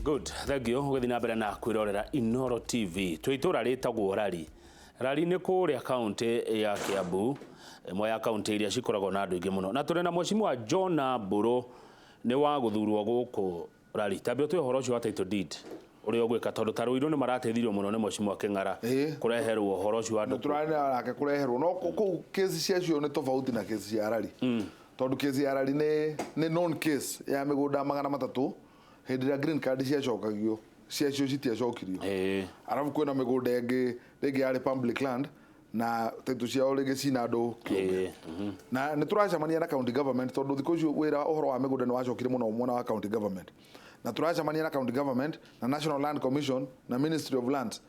Good, thank you. Ũgĩthiĩ na mbere na kwĩrorera Inoro TV. Twĩ itũra rĩtagwo Rari. Rari nĩ kũrĩa kaũntĩ ya Kiambu, ĩmwe ya kaũntĩ iria cikoragwo na andũ aingĩ mũno. Na tũrĩ na Mheshimiwa John Mbũrũ nĩ wa gũthurwo gũkũ Rari. Tambia ũtũhe ũhoro ũcio wa title deed ũrĩa ũgwĩka tondũ ta Ruiru nĩ marateithirio mũno nĩ Mheshimiwa Kĩng'ara kũreherwo ũhoro ũcio wa andũ. Tũrarĩ nake kũreherwo no kũu kesi ciacio nĩ tofauti na kesi cia Rari. Tondũ kesi ya Rari nĩ known case ya mĩgũnda 300 hĩndĩ ĩrĩa green card ciacokagio ciacio citiacokirio. Arabu kwĩna mĩgũnda ĩngĩ rĩngĩ yarĩ public land na title ciao rĩngĩ cina andũ kĩũmbe. Na nĩ tũracemania na county government tondũ thikũ ici wĩra ũhoro wa mĩgũnda nĩ wacokire mũno mwena wa county government. Na tũracemania na county government na National Land Commission na Ministry of Lands.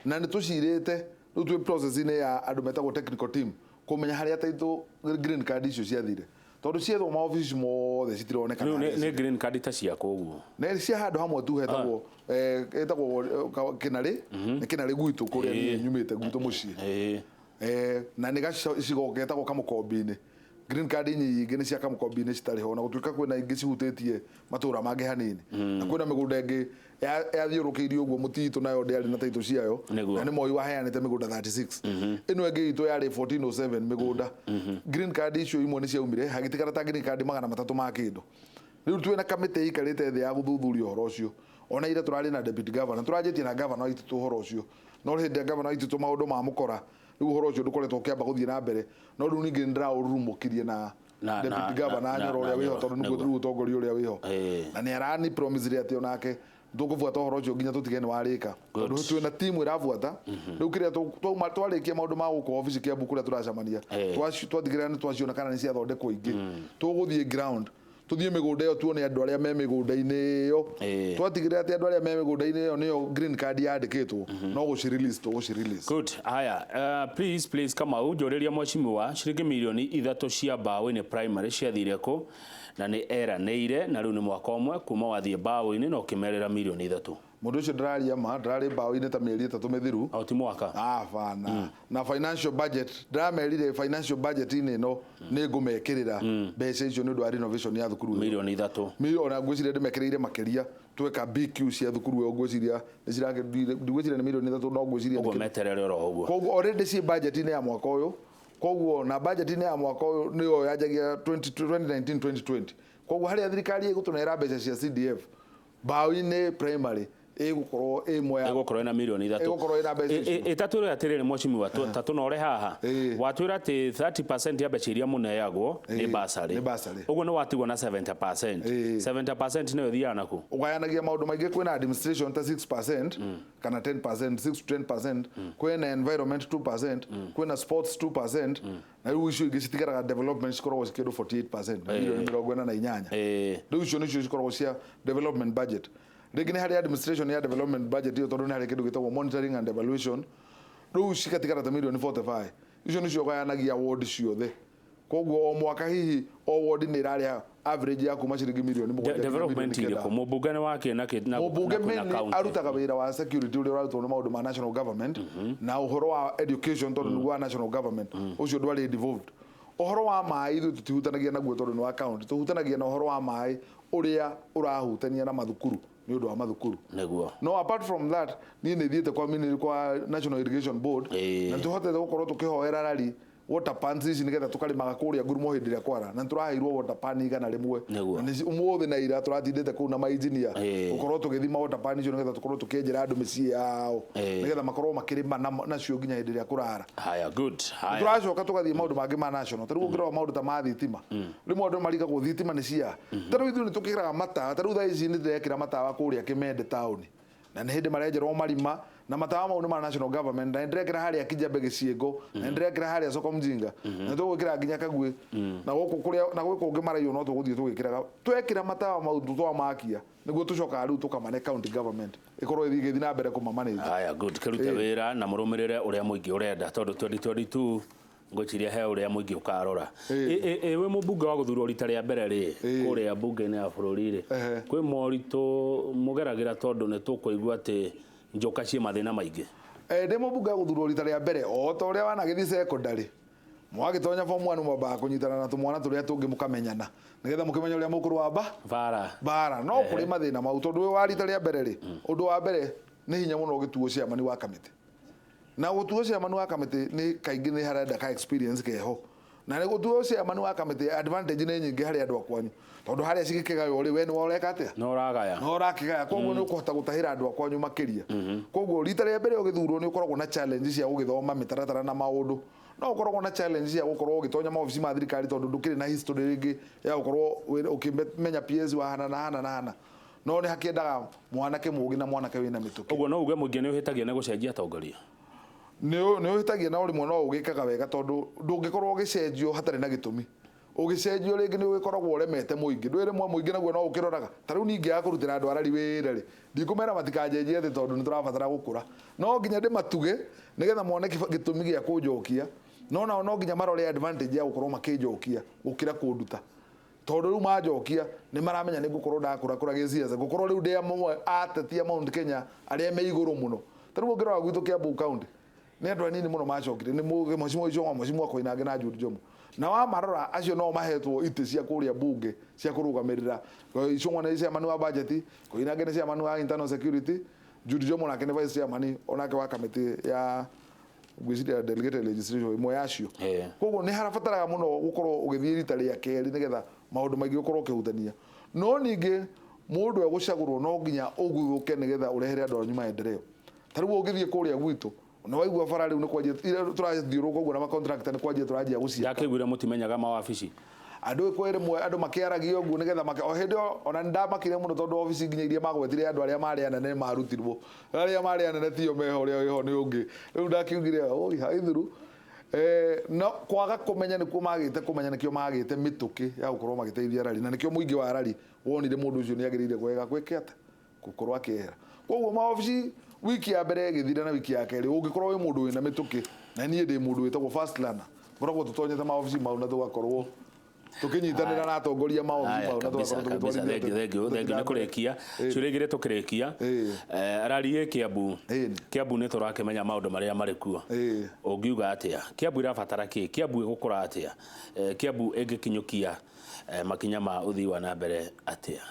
Na nĩ tũcirĩte rĩu twĩ process-inĩ ya andũ metagwo technical team kũmenya harĩa title green card icio ciathire. Tondũ ciethwo maobici mothe citironekana. Rĩu nĩ green card ta ciakwa ũguo. Nĩ cia handũ hamwe tu hetagwo hetagwo Kĩnarĩ, nĩ Kĩnarĩ gwitũ kũrĩa niĩ nyumĩte gwitũ mũciĩ. Na nĩ gacigo getagwo Kamũkombi-inĩ. Green card nyingĩ nĩ cia Kamũkombi-inĩ citarĩ ho, na gũtuĩka kwĩna ingĩ cihutĩtie matũra mangĩ hanini. Na kwĩna mĩgũnda ĩngĩ yathiũrũkĩirie ũguo mũtitũ nayo ndĩarĩ na title ciayo, na nĩ Moi waheanĩte mĩgũnda 36. Ĩno ĩngĩ itũ yarĩ 1407 mĩgũnda. Green card icio imwe nĩ ciaumire, hagĩtigara ta green card 300 ma kĩndũ. Rĩu twĩna kamĩtĩ ĩikarĩte thĩ ya gũthuthuria ũhoro ũcio. Ona ira tũrarĩ na deputy governor, tũranjĩtie na governor waitũ ũhoro ũcio. No hĩndĩ ĩrĩa governor waitũ maũndũ mamũkora, rĩu ũhoro ũcio ndũkoretwo ũkĩamba gũthiĩ na mbere. No rĩu ningĩ nĩ ndĩraũrurumũkirie na deputy governor Nyoro ũrĩa wĩho, tondũ nĩguo rĩu ũtongoria ũrĩa wĩho. Na nĩ arani promise atĩ onake tũkũbuata ũhoro ũcio nginya tũtige nĩ warĩka. Tondũ twĩna timu ĩrabuata. Rĩu kĩrĩa twarĩkia maũndũ ma gũkũ obici Kiambu kũrĩa tũracemania, twatigĩrĩra nĩ twaciona kana nĩ ciathondekwo ingĩ. Tũgũthiĩ ground, tũthiĩ mĩgũnda ĩyo tuone andũ arĩa me mĩgũnda-inĩ ĩyo. Twatigĩrĩra atĩ andũ arĩa me mĩgũnda-inĩ ĩyo nĩyo green card yandĩkĩtwo, no gũci release tũgũci release. Good. Haya, please please Kamau njũrĩria mheshimiwa ciringi mirioni 3 cia Mbaũ-inĩ primary ciathire kũ na nĩ eranĩire na rĩu nĩ mwaka ũmwe kuma wathiĩ Mbaũ-inĩ na ũkĩmerĩra mirioni 3. Mũndũ ũcio ndĩraria ma, ndĩrarĩ Mbaũ-inĩ ta mĩeri 3 mĩthiru. O ti mwaka? Abana. Na financial budget, ndĩramerire financial budget-inĩ ĩno nĩ ngũmekĩrĩra mbeca icio nĩ ũndũ wa renovation ya thukuru ĩyo. Mirioni 3. Ona ngwĩciria ndĩmekĩrĩire makĩria tweka BQ cia thukuru ĩyo ngwĩciria nĩ cirakĩthire, ndigwĩciria nĩ mirioni 3 no ngwĩciria Ũguo meterere oro ũguo. Koguo already ciĩ budget-inĩ ya mwaka ũyũ. Koguo na budget-inĩ ya mwaka ũyũ nĩyo yanjagia 2019 2020. Koguo harĩa thirikari ĩgũtũnera mbeca cia CDF Mbaũ-inĩ primary ĩgũkorwo ĩmwe ya ĩgũkorwo ĩna mirioni 3. Ĩgũkorwo ĩna mbeca icio. Ĩtatwĩre atĩrĩrĩ mheshimiwa, ta tũnore haha. Watwĩra atĩ 30% ya mbeca iria mũneagwo nĩ bursary. Nĩ bursary. Ũguo nĩ watigwo na 70%. 70% nĩyo ĩthiaga naku? Ũgayanagia maũndũ maingĩ, kwĩna administration ta 6% kana 10%, 6 to 10%, kwĩna environment 2%, kwĩna sports 2%, na rĩu icio ingĩ citigaraga development cikoragwo cikĩndũ 48%, mirioni 48. Rĩu icio nĩcio cikoragwo cia development budget. Rĩngĩ nĩ harĩ administration ya development budget ĩyo tondũ nĩ harĩ kĩndũ gĩtagwo monitoring and evaluation. Rĩu cigatigara ta mirioni 45. Icio nĩcio ũgayanagia ward ciothe. Koguo o mwaka hihi o ward nĩ ĩrarĩha average ya kuma ciringi mirioni 7 nginya Development mirioni irĩkũ? 9. Mũmbunge nĩ wakĩ na kĩ na Mũmbunge na mainly county? arutaga wĩra wa security ũrĩa ũrarutwo nĩ maũndũ ma national government na ũhoro wa education tondũ nĩguo wa national government ũcio ndwarĩ devolved. Ũhoro wa maĩ ithuĩ tũtihutanagia naguo tondũ nĩ wa county, tũhutanagia na ũhoro wa maĩ ũrĩa ũrahutania na mathukuru nĩ ũndũ wa mathukuru. No apart from that niĩ nĩ thiĩte kwa National Irrigation Board na nĩtũhotete gũkorwo tũkĩhoera rari water pans ici nĩgetha tũkarĩmaga kũrĩa ngurumo hĩndĩ ĩrĩa kwara, na nĩtũraheirwo water pan 100. Na nĩ ũmũthĩ na ira tũratindĩte kũu na mainjinia gũkorwo tũgĩthima water pan icio nĩgetha tũkorwo tũkĩenjera andũ mĩciĩ yao nĩgetha makorwo makĩrĩma nacio nginya hĩndĩ ĩrĩa kũrara. Haya, good. Haya. Tũracoka tũgathiĩ maũndũ mangĩ ma national. Ta rĩu ũngĩrora maũndũ ta ma thitima, rĩmwe andũ marigagwo thitima nĩ cia. Ta rĩu ithuĩ nĩ tũkĩraga matawa, ta rĩu thaa ici nĩ ndĩrekĩra matawa kũrĩa Kĩmende taũni. Na nĩ hĩndĩ marenjerwo marima na matawa mau nĩ ma national government, na nĩ ndĩrekĩra harĩa Kijabe Gĩciĩngo, na nĩ ndĩrekĩra harĩa Soko Mjinga, na nĩ tũgwĩkĩra nginya Kagwĩ, na gũkũ kũrĩa na gwĩ kũngĩ maraiywo no tũgũthiĩ tũgĩkĩraga. Twekĩra matawa mau twamakia nĩguo tũcokaga rĩu tũkamane county government ĩkorwo ĩgĩthiĩ na mbere kũma manage. Haya, good. Kĩrute wĩra na mũrũmĩrĩre ũrĩa mũingĩ ũrenda tondũ 2022 ngwĩciria he ũrĩa mũingĩ ũkarora. Wĩ mũmbunge wa gũthurwo rita rĩa mbere rĩ, kũrĩa mbunge-inĩ ya bũrũri rĩ, kwĩ moritũ mũgeragĩra tondũ nĩ tũkũigua atĩ njoka ciĩ mathĩna maingĩ? Ndĩ mũmbunge wa gũthurwo rita rĩa mbere o ta ũrĩa wanagĩthiĩ secondary. Mwagĩtonya form 1 mwambaga kũnyitana na tũmwana tũrĩa tũngĩ mũkamenyana nĩgetha mũkĩmenye ũrĩa mũkũrũa mba bara bara. No kũrĩ mathĩna mau tondũ wĩ wa rita rĩa mbere rĩ, ũndũ wa mbere nĩ hinya mũno ũgĩtuo chairman wa kamĩtĩ, na gũtuo chairman wa kamĩtĩ nĩ kaingĩ nĩ harenda ka experience keho, na nĩ gũtuo chairman wa kamĩtĩ advantage nĩ nyingĩ harĩ andũ a kwanyu, tondũ harĩa cigĩkĩgaywo rĩ, we nĩwe ũreka atĩa? No ũragaya. No ũrakĩgaya, koguo nĩ ũkũhota gũtahĩra andũ a kwanyu makĩria. Koguo rita rĩa mbere ũgĩthurwo nĩ ũkoragwo na challenge cia gũgĩthoma mĩtaratara na maũndũ, no ũkoragwo na challenge cia gũkorwo ũgĩtonya maobici ma thirikari tondũ ndũkĩrĩ na history rĩngĩ ya gũkorwo ũkĩmenya PS wa hana na hana na hana, no nĩ hakĩendaga mwanake mũũgĩ na mwanake wĩna mĩtũkĩ. Ũguo no uge mũingĩ nĩ ũhĩtagia nĩ gũcenjia atongoria? Nĩ ũhĩtagia, na ũrĩmwe no ũgĩkaga wega tondũ ndũngĩkorwo ũgĩcenjio hatarĩ na gĩtũmi. Ũgĩcenjio rĩngĩ nĩ ũgĩkoragwo ũremete mũingĩ, ndũĩ rĩmwe mũingĩ naguo no ũkĩroraga. Ta rĩu ningĩaga kũrutĩra andũ arari wĩra rĩ, ndikũmera matikanjenjie atĩ tondũ nĩ tũrabatara gũkũra, no nginya ndĩmatuge nĩgetha mone gĩtũmi gĩa kũnjokia, no nao no nginya marore advantage ya gũkorwo makĩnjokia gũkĩra kũnduta, tondũ rĩu manjokia nĩ maramenya nĩ ngũkorwo ndakũra kũra gĩciaca, ngũkorwo rĩu ndĩ amwe ateti a Mount Kenya arĩa me igũrũ mũno. Ta rĩu ũngĩrora gwitũ Kiambu County nĩ andũ anini mũno macokire, nĩ Mheshimiwa Ichung'wa, Mheshimiwa Koinange na Jude Njomo, na wamarora acio no mahetwo itĩ cia kũrĩa bunge cia kũrũgamĩrĩra. Ichung'wa nĩ chairman wa budget, Koinange nĩ chairman wa internal security, Jude Njomo nake nĩ vice chairman onake wa kamĩtĩ ya ngwĩciria delegated legislation ĩmwe yacio. Koguo nĩ harabataraga mũno gũkorwo ũgĩthiĩ rita rĩa kerĩ nĩgetha maũndũ maingĩ ũkorwo ũkĩhutania. No ningĩ mũndũ egũcagũrwo no nginya ũguthũke nĩgetha ũrehere andũ anyu maendeleo. Ta rĩu ũngĩthiĩ kũrĩa gwitũ nĩ waigua bara rĩu nĩ kwanjia tũrathiũrũrũka ũguo na macontractor nĩ kwanjia tũranjia gũciaka. Ndakĩiguire mũtimenyaga mawabici. Andũ kwĩ rĩmwe andũ makĩaragia ũguo nĩgetha o hĩndĩ ĩyo ona nĩ ndamakire mũno tondũ obici nginya iria magwetire andũ arĩa marĩ anene marutirwo, arĩa marĩ anene tio meho, ũrĩa wĩho nĩ ũngĩ. Rĩu ndakiugire oi haithuru, no kwaga kũmenya nĩkuo magĩte kũmenya, nĩkĩo magĩte mĩtũkĩ ya gũkorwo magĩteithia rari, na nĩkĩo mũingĩ wa rari wonire mũndũ ũcio nĩ agĩrĩire kwega gwĩke atĩa gũkorwo akĩehera. Koguo maobici wiki ya mbere ĩgĩthira na wiki ya kerĩ ũngĩkorwo wĩ mũndũ wĩna mĩtũkĩ, na niĩ ndĩ mũndũ wĩtagwo fast learner, ngoragwo tũtonyete maobici mau na tũgakorwo tukinyitanĩra na atongoria maobici mau na tũgakorwo tũgĩtwarithia. Thengiũ, thengiũ nĩ kũrĩkia ciũria igĩrĩ tũkĩrĩkia. Rari Kiambu, Kiambu nĩ tũrakĩmenya maũndũ marĩa marĩ kuo, ũngiuga atĩa Kiambu irabatara kĩ? Kiambu ĩgũkũra atĩa? Kiambu ĩngĩkinyũkia makinya ma ũthii wa na mbere atĩa?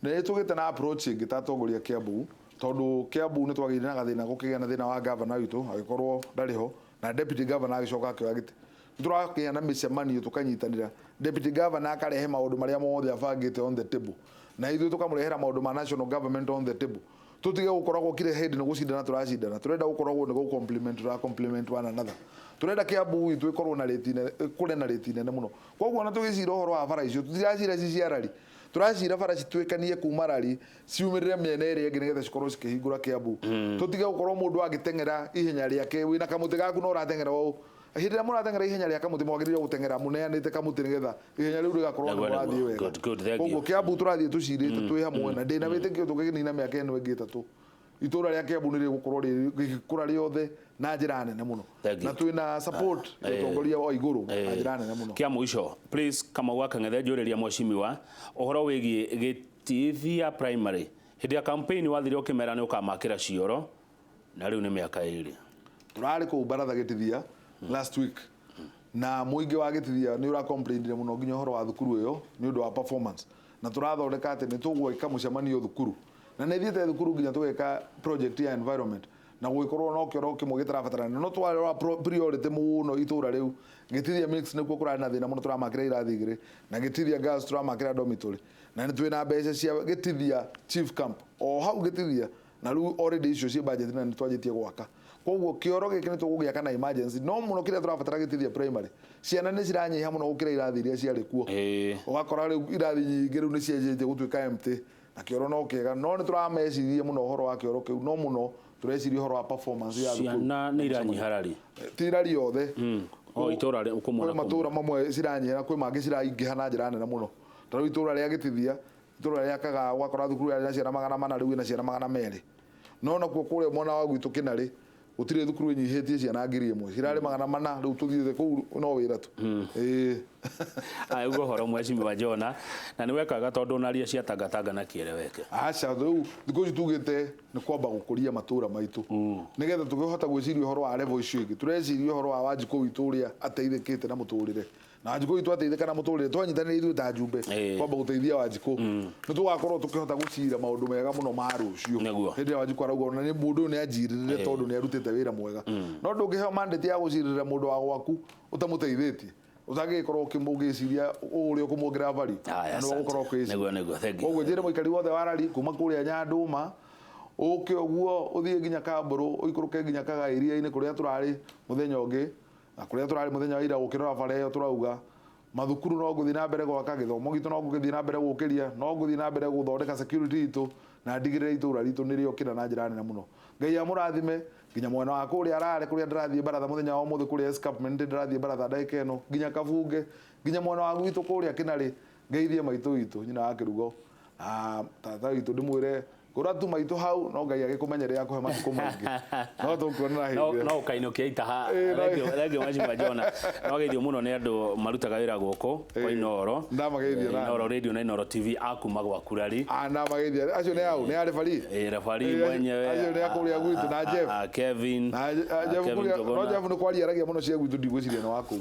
Nĩ tũgĩte na approach ĩngĩ ta atongoria Kiambu, tondũ Kiambu nĩ twagĩire na gathĩna gũkĩgĩa na thĩna wa governor witũ agĩkorwo ndarĩ ho, na deputy governor agĩcoka akĩoya gĩtĩ. Nĩ tũrakĩgĩa na mĩcemanio tũkanyitanĩra, deputy governor akarehe maũndũ marĩa mothe abangĩte on the table, na ithuĩ tũkamũrehera maũndũ ma national government on the table. Tũtige gũkoragwo kila hĩndĩ nĩ gũcindana tũracindana, tũrenda gũkoragwo nĩ gũ compliment, tũra compliment one another. Tũrenda Kiambu itũ ĩkorwo na rĩti nene, ĩkũre na rĩti nene mũno. Koguo ona tũgĩcira ũhoro wa bara icio tũtiracira ci cia rari, tũracira bara cituĩkanie kuma rari ciumĩrĩre mĩena ĩrĩa ĩngĩ nĩgetha cikorwo cikĩhingũra Kiambu. Tũtige gũkorwo mũndũ agĩteng'era ihenya rĩake wĩna kamũtĩ gaku no ũrateng'era ũũ. Hĩndĩ ĩrĩa mũrateng'era ihenya rĩa kamũtĩ mwagĩrĩirwo gũteng'era mũneanĩte kamũtĩ nĩgetha ihenya rĩu rĩgakorwo nĩ mũrathiĩ wega. Koguo Kiambu tũrathiĩ tũcirĩte twĩ hamwe, na ndĩna wĩtĩkio tũngĩnina mĩaka ĩno ĩngĩ ĩtatũ itũra rĩa Kiambu nĩ rĩgũkorwo rĩgĩkũra rĩothe na njĩra nene mũno, na twĩna support ya ũtongoria wa igũrũ na njĩra nene mũno. Kia mũico please, Kamau wa Kang'ethe, njũrĩria mheshimiwa ũhoro wĩgiĩ Gĩtithia primary. Hĩndĩ ya campaign wathire ũkĩmera nĩ ũkamakĩra cioro, na rĩu nĩ mĩaka ĩrĩ. Tũrarĩ kũu baratha Gĩtithia last week, na mũingĩ wa Gĩtithia nĩ ũra-complainire mũno nginya ũhoro wa thukuru ĩyo nĩ ũndũ wa performance, na tũrathondeka atĩ nĩ tũgwĩka mũcemanio thukuru, na nĩ thiĩte thukuru nginya tũgeka project ya environment, na gũgĩkorwo no kĩoro kĩmwe gĩtarabatarania, no twarora priority mũno itũra rĩu Gĩtithia mix nĩkuo kũrarĩ na thĩna mũno, tũramakĩra irathi igĩrĩ, na Gĩtithia girls tũramakĩra dormitory, na nĩ twĩna mbeca cia Gĩtithia chief camp o hau Gĩtithia, na rĩu already icio ciĩ budget na nĩ twanjĩtie gwaka. Koguo kĩoro gĩkĩ nĩ tũgũgĩaka na emergency, no mũno kĩrĩa tũrabatara Gĩtithia primary, ciana nĩ ciranyiha mũno gũkĩra irathi iria ciarĩ kuo. Ũgakora rĩu irathi nyingĩ rĩu nĩ cianjĩtie gũtuĩka empty, na kĩoro no kĩega, no nĩ tũrameciria mũno ũhoro wa kĩoro kĩu, no mũno tũreciria ũhoro wa performance ya thukuru. Ciana nĩ iranyiha rari? Ti rari yothe. O itũra rĩ, kwĩ matũra mamwe ciranyiha, kwĩ mangĩ ciraingĩha na njĩra nene mũno. Ta rĩu itũra rĩa Gĩtithia, itũra rĩa Kagaa, ũgakora thukuru yarĩ na ciana 400 rĩu ĩna ciana 200. No nakuo kũrĩa mwena wa gwitũ Kĩnarĩ, Gũtirĩ thukuru ĩnyihĩtie ciana 1000, cirarĩ 400, rĩu tũthiĩte kũu no wĩra tu. Ĩĩ. Aya ũguo ũhoro mheshimiwa Jona, na nĩ wekaga tondũ onaria cia Tangatanga na kĩeleweke. Aca, rĩu thikũ ici tugĩte nĩ kwamba gũkũria matũra maitũ nĩgetha tũkĩhota gwĩciria ũhoro wa level icio ingĩ. Tũreciria ũhoro wa Wanjikũ witũ ũrĩa ateithĩkĩte na mũtũrĩre, na Wanjikũ witũ ateithĩka na mũtũrĩre, twanyitanĩra ithuĩ ta njumbe kwamba gũteithia Wanjikũ, nĩ tũgakorwo tũkĩhota gũcira maũndũ mega mũno ma rũciũ. Hĩndĩ ĩrĩa Wanjikũ arauga ona nĩ mũndũ ũyũ nĩ anjirĩrĩre tondũ nĩ arutĩte wĩra mwega. No ndũngĩheo mandate ya gũcirĩrĩra mũndũ wa gwaku ũtamũteithĩtie, ũtangĩgĩkorwo ũgĩciria ũrĩa ũkũmuongerera value. Haya, Na nĩwe ũgũkorwo asante. ũkĩciria. Nĩguo, nĩguo, thank you. Koguo njĩre mũikari wothe wa Rari kuma kũrĩa Nyandũma ũke ũguo ũthiĩ nginya Kambũrũ, ũikũrũke nginya Kaga iria-inĩ kũrĩa tũrarĩ mũthenya ũngĩ, na kũrĩa tũrarĩ mũthenya wa ira gũkĩrora bara ĩyo, tũrauga mathukuru no ngũthiĩ na mbere gwaka, gĩthomo gitũ no ngũgĩthiĩ na mbere gũkĩria, no ngũthiĩ na mbere gũthondeka security itũ, na ndigĩrĩre itũra ritũ nĩrĩokĩra na njĩra nene mũno. Ngai amũrathime nginya mwena wa kũrĩa Rare kũrĩa ndĩrathiĩ baratha mũthenya wa ũmũthĩ, kũrĩa escarpment ndĩrathiĩ baratha ndagĩka ĩno, nginya Kabunge, nginya mwena wa gwitũ kũrĩa Kĩnarĩ, ngeithie maitũ witũ nyina wa Kĩrugo na tata witũ, ndĩmwĩre ngũra tu maitũ hau, no Ngai agĩkũmenyerera akũhe matukũ maingĩ, no tũkuonana No hĩndĩ ĩyo. No ũkainũkia itaha. Ĩĩ, no- Thank you, thank you mheshimiwa Jona. No geithio mũno nĩ andũ marutaga wĩra gũkũ kwa Inoro. Ndamageithia nani. Inoro Radio na Inoro TV akuma gwaku Rari. Ah, ndamageithia acio nĩ au nĩ arĩ Eh, referee Ĩĩ, mwenyewe. acio nĩ a kũrĩa gwitũ na Jeff. Kevin. Na Jeff Kevin kũrĩa, no Njuguna. Jeff nĩ kwaria aragia mũno cia gwitũ, ndigwĩciria nĩ wa kũu.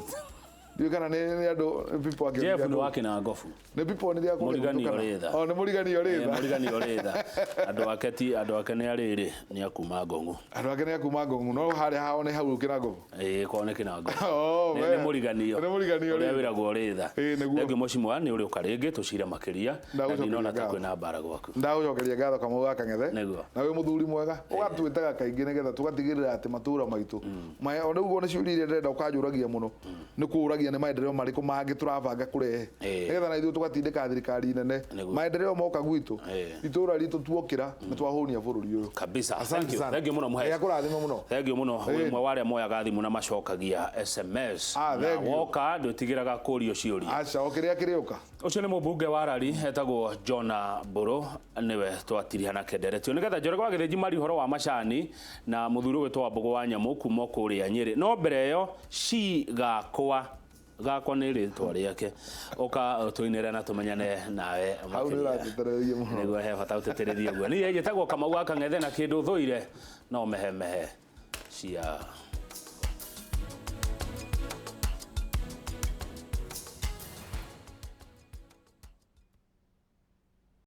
Ndiũĩ kana nĩ andũ nĩ people akĩonire Jeff nĩ andũ- wa Kĩnangobu. Nĩ people nĩ rĩa kũrĩa Mũrigani gwitũ kana? Oritha. Oh, nĩ mũrigani Oritha. Mũrigani Oritha. Andũ ake ti andũ ake nĩ arĩrĩ nĩ akuma Ngong'u. Andũ ake nĩ akuma Ngong'u, no harĩa hao nĩ hau Kĩnangobu. Ĩĩ, kwao nĩ Kĩnangobu. Oh, Nĩ wega. nĩ mũriganio. Nĩ mũriganio Ũrĩa Oritha. wĩragwo Oritha. Ĩĩ, nĩguo. Thengiũ mheshimiwa, nĩ ũrĩũka rĩngĩ tũcire makĩria. Na Ndagũcokeria ndinona ta ngatho. kwĩna mbara gwaku. Ndagũcokeria ngatho Kamau wa Kang'ethe. Nĩguo. Na wĩ mũthuri mwega ũgatwĩtaga kaingĩ nĩgetha tũgatigĩrĩra atĩ matũra maitũ o rĩu ũguo nĩ ciũria iria ndĩrenda ũkanjũragia mũno, nĩ kũũragia nĩ maendeleo marĩkũ mangĩ tũrabanga kũrehe nĩgetha na ithuĩ tũgatindĩka thirikari nene. Maendeleo moka gwitũ, itũra ritũ tuokĩra nĩ twahũnia bũrũri ũyũ. Kabisa. Asante Thank you. sana. Thank you mũno Ngai mũheci. akũrathime mũno. Thank you mũno. Ĩĩ. Wĩ ũmwe wa arĩa moyaga thimũ na macokagia SMS. Ah, Na thank you. woka ndwĩtigĩraga kũrio ciũria. Aca, o kĩrĩa kĩrĩũka. Ũcio nĩ mũmbunge wa Rari etagwo Jona Mbũrũ, nĩwe twatiriha nake nderetio nĩgetha Njoroge wa Gĩthĩnji mari ũhoro wa macani na mũthuri ũgwĩtwo Wambũgũ wa Nyamũ kuma kũrĩa Nyĩrĩ. No mbere ĩyo ci gakwa gakwa nĩ rĩtwa rĩake, ũka tũinĩre na tũmenyane nawe Hau nĩ makĩria. ũratĩtĩrĩria mũno. Nĩguo he bata ũtĩtĩrĩrie ũguo. Niĩ njĩtagwo Kamau wa Kang'ethe, na kĩndũ thũire no mehemehe cia